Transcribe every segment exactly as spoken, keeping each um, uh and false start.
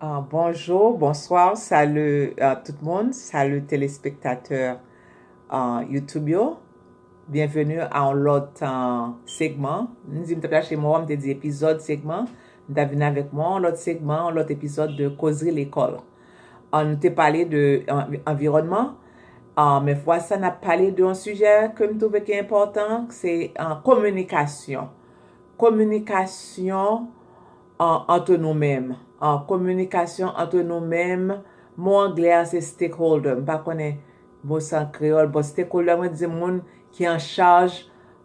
Ah, bonjou, bonswa, salut, ah, tout moun, salut telespektatè, ah, YouTube yo. Byenveni a yon lòt, ah, segman. M di m t ap chache mo a, m te di epizòd, segman. M t ap vin avèk mwen yon lòt segman, yon lòt epizòd de Kozri Lekòl. Ah, nou te pale de, ah, anviwònman, ah, men fwa sa n ap pale de yon sijè ke m twouve ki enpòtan, se, ah, kominikasyon. Kominikasyon, ah, antre nou menm. Ah, kominikasyon antre nou menm. Mo anglè a se stakeholder. M pa konnen mo sa an kreyòl, but stakeholder, mwen di moun ki an chaj,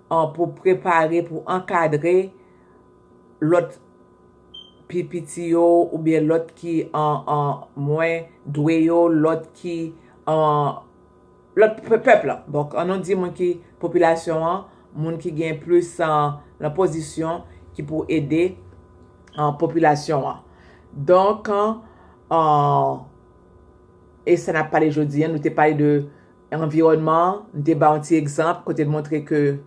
ah, pou prepare, pou ankadre lòt pi piti yo, oubyen lòt ki, ah, ah, mwen dwe yo, lòt ki, ah, lòt pe-, pèp la. Donk, an nou di moun ki popilasyon an, moun ki gen plis, ah, nan pozisyon ki pou ede, ah, popilasyon an. Donk, ah, e sa n ap pale jodi a, nou te pale de anviwònman, nou te ba yon ti egzanp kote n montre ke,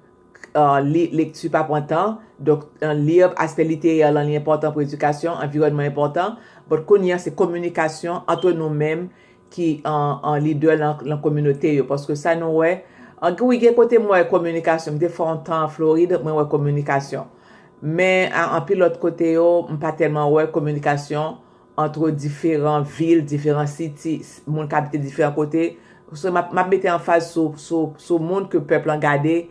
ah, li, lekti pa pran tan. Donk, ah, li, aspè literè lan, li enpòtan pou edikasyon, anviwònman enpòtan. But kounye a, se kominikasyon antre nou menm ki, ah, ah, lidè lan, lan kominote yo. Paske sa nou wè, ah, wi, gen kote m wè kominikasyon. M te fè yon tan an Florid, mwen wè kominikasyon. Men, ah, anpil lòt kote yo, m pa tèlman wè kominikasyon antre diferan vil, diferan siti, s-, moun k abite diferan kote. So, m ap, m ap mete anfaz sou, sou, sou moun ke pèp lan gade,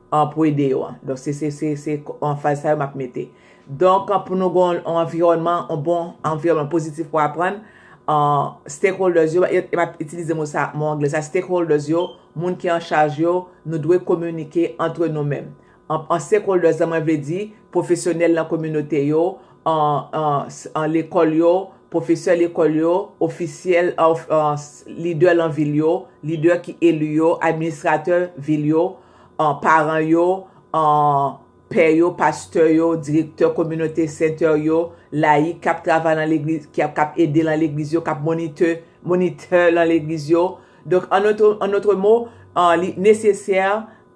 ah, pou ede yo an. Donk, se, se, se, se anfaz sa yo m ap mete. Donk, ah, pou nou gen yon anviwònman, yon bon anviwònman pozitif pou aprann, ah, stakeholders yo, e, e m ap itilize mo sa, mo anglè sa, stakeholders yo, moun ki an chaj yo, nou dwe kominike antre nou menm. An, an stakeholders lan, mwen vle di, pwofesyonèl nan kominote yo, an, an, s-, an lekòl yo, pwofesè lekòl yo, ofisyèl, an, of-, an, s-, lidè lan vil yo, lidè ki eli yo, administratè vil yo, an, paran yo, an, pè yo, pastè yo, direktè kominote, sentè yo, layik k ap travay nan legliz, ki ap, k ap ede lan legliz yo, k ap monitè, monitè lan legliz yo. Donk, an otre, an otre mo, an, li nesesè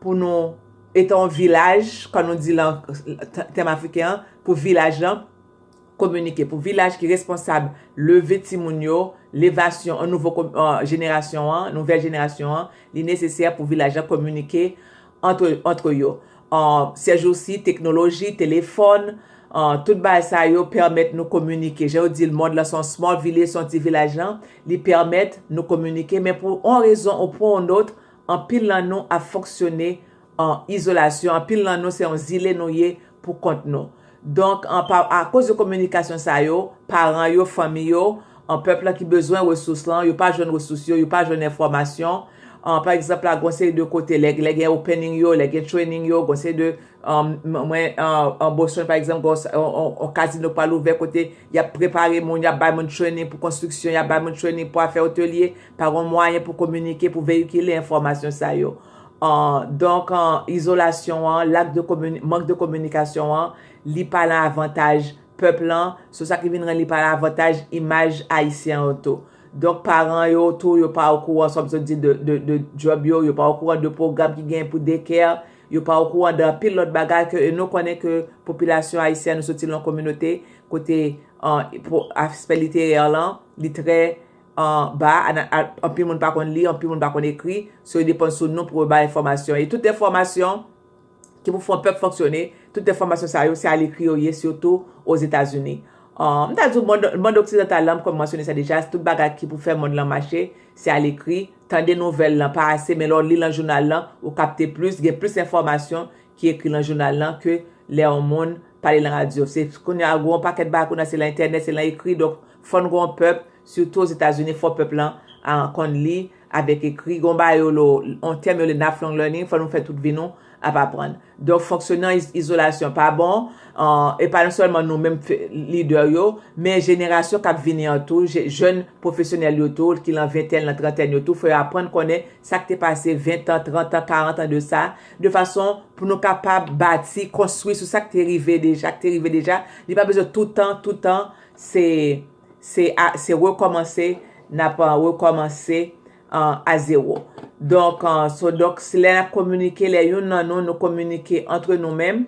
pou nou, etan yon vilaj, kan nou di lan t-, tèm afriken an, pou vilaj lan kominike, pou vilaj ki responsab leve timoun yo, levasyon, an nouvo kom-, an, jenerasyon an, nouvèl jenerasyon an, li nesesè pou vilaj lan kominike antre, antre yo. An, sèjousi, teknoloji, telefòn, an, tout bagay sa yo pèmèt nou kominike. Jan yo di l, mond lan se yon small village, se yon ti vilaj lan, li pèmèt nou kominike, men pou yon rezon ou pou yon lòt, anpil lan nou ap fonksyone an izolasyon, anpil lan nou se yon zile nou ye pou kont nou. Donk, an, pa, akoz de kominikasyon sa yo, paran yo, fanmi yo, an, pèp lan ki bezwen resous lan, yo pa jwenn resous yo, yo pa jwenn enfòmasyon. An, pa egzanp la, gon seri de kote, lè, lè gen opening yo, lè gen training yo, gon seri de, an, m-, mwen, an, an Boston, pa egzanp, gon s-, on, on, on kazino k pral ouvè kote y ap prepare moun, y ap bay moun training pou konstriksyon, y ap bay moun training pou afè otelye, pa gon mwayen pou kominike, pou veyikile enfòmasyon sa yo. An, donk, an, izolasyon an, lak de komini-, mank de kominikasyon an, li pa nan avantaj pèp lan, se sa ki vin rann li pa nan avantaj imaj ayisyen an tou. Donk, paran yo tou, yo pa okouran, sa m sot di de, de, de djòb yo, yo pa okouran de pwogram ki genyen pou daycare, yo pa okouran de anpil lòt bagay ke, e nou konnen ke popilasyon ayisyèn, nou soti nan yon kominote kote, an, pou aspè literè lan, li trè, an, ba, an, an, anpil moun pa konn li, anpil moun pa konn ekri, so yo depann sou nou pou yo bay enfòmasyon. E tout enfòmasyon ki pou fè yon pèp fonksyone, tout enfòmasyon sa yo, se alekri yo ye, sitou Ozetazini. An, m ta di w, mond, mond oksidantal lan, m konn mansyone sa deja, tout bagay ki pou fè mond lan mache, se alekri. Tande nouvèl lan pa ase, men lè w li lan jounal lan, ou kapte plis, gen plis enfòmasyon ki ekri lan jounal lan ke lè yon moun pale lan radyo. Se kounye a, gen yon pakèt bagay kounye a, se lan entènèt, se lan ekri, donk fò n gen yon pèp, sitou Ozetazini, fò pèp lan, a, konn li avèk ekri. Gen yon bagay yo, lo, yon tèm yo rele lifelong learning, fò nou fè tout vi nou ap aprann. Donk, fonksyone an iz-, izolasyon pa bon, an, e pa non sèlman nou menm fe-, lidè yo, men jenerasyon k ap vini an tou, je-, jèn pwofesyonèl yo tou, ki lan ventèn, lan trantèn yo tou, fò yo aprann konnen sa k te pase ven tan, trant an, karant an de sa, de fason pou nou kapab bati, konstwi sou sa k te rive deja, k te rive deja. Li pa bezwen toutan, toutan, se, se a, se rekòmanse, n ap, a, rekòmanse, an, a zewo. Donk, an, so, donk, si lè n ap kominike, lè youn nan nou, nou kominike antre nou menm,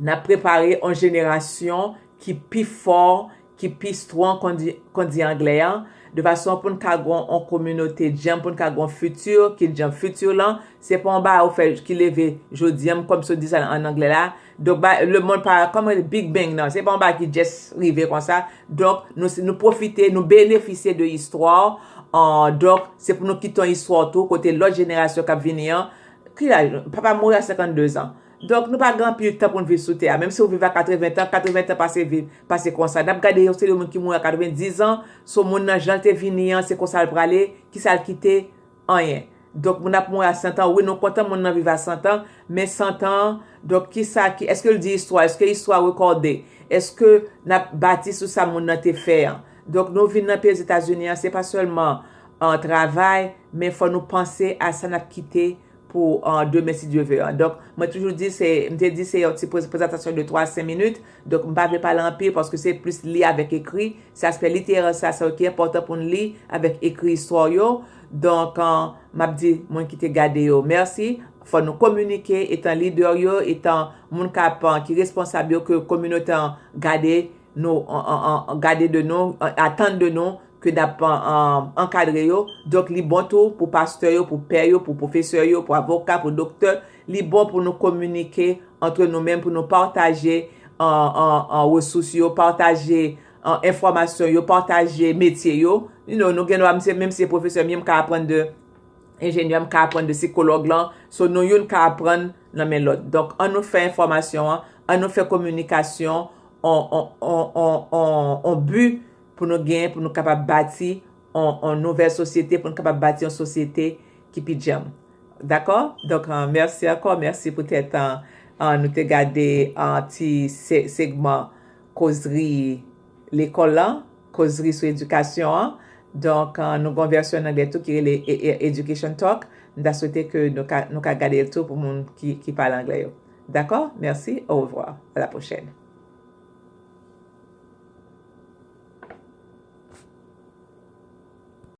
n ap prepare yon jenerasyon ki pi fò, ki pi strong, kon di, kon di anglè an, de fason pou n ka gen yon kominote djanm, pou n ka gen yon fiti ki djanm. Fiti lan, se pa yon bagay ou fè ki leve jodi an, kòm si w di sa an anglè la. Donk, ba, le mond pa, kòman, Big Bang nan, se pa yon bagay ki just rive konsa. Donk, nou, nou pwofite, nou benefisye de istwa. Donk, se pou nou kite yon istwa tou, kote lòt jenerasyon k ap vini an, ki laj, papa m mouri a senkanndezan. Donk, nou pa gen anpil tan pou n viv sou tè a. Menm si w viv a katreven tan, katreven tan pase viv, pase konsa. N ap gade yon seri de moun ki mouri a katrevendizan, so moun nan jan l te vini an, se konsa l prale, kisa l kite, anyen. Donk, moun ap mouri a san tan, wi, nou kontan moun nan viv a san tan, men san tan, donk, kisa ki, èske l di istwa, èske istwa rekòde, èske n ap bati sou sa moun nan te fè an? Donk, nou vin nan peyi Ozetazini an, se pa sèlman, an, travay, men fò nou panse a sa n ap kite pou, an, demen, si Dye ve. Donk, mwen toujou di, se, m te di se yon ti prez-, prezantasyon de twa a senk minit. Donk, m pa vle pale anpil paske se plis li avèk ekri. Se aspè literè sa, sa yo ki enpòtan pou n li avèk ekri istwa yo. Donk, an, m ap di moun ki te gade yo mèsi. Fò nou kominike etan lidè yo, etan moun k ap, an, ki responsab yo, ke kominote an gade nou, an, an, an, gade de nou, an, atann de nou, ke n ap, an, an, ankadre yo. Donk, li bon tou pou pastè yo, pou pè yo, pou pwofesè yo, pou avoka, pou doktè. Li bon pou nou kominike antre nou menm, pou nou pataje, an, an, an, resous yo, pataje, an, enfòmasyon yo, pataje metye yo. You know, nou gen dwa, m se, menm si se pwofesè m ye, m ka aprann de enjenyè, m ka aprann de sikològ lan. So, nou youn ka aprann nan men lòt. Donk, an nou fè enfòmasyon an, an nou fè kominikasyon, on, on, on, on, on, on bi pou nou genyen, pou nou kapab bati on, on nouvèl sosyete, pou nou kapab bati yon sosyete ki pi djanm. Dakò? Donk, an, mèsi ankò, mèsi poutèt, an, an, nou te gade, an, ti se-, segman kozri lekòl lan, kozri sou edikasyon an. Donk, an, nou gen yon vèsyon an anglè tou ki rele e-, e-, Education Talk. M ta swete ke nou ka, nou ka gade l tou pou moun ki, ki pale anglè yo. Dakò? Mèsi. Au revoir. À la prochaine.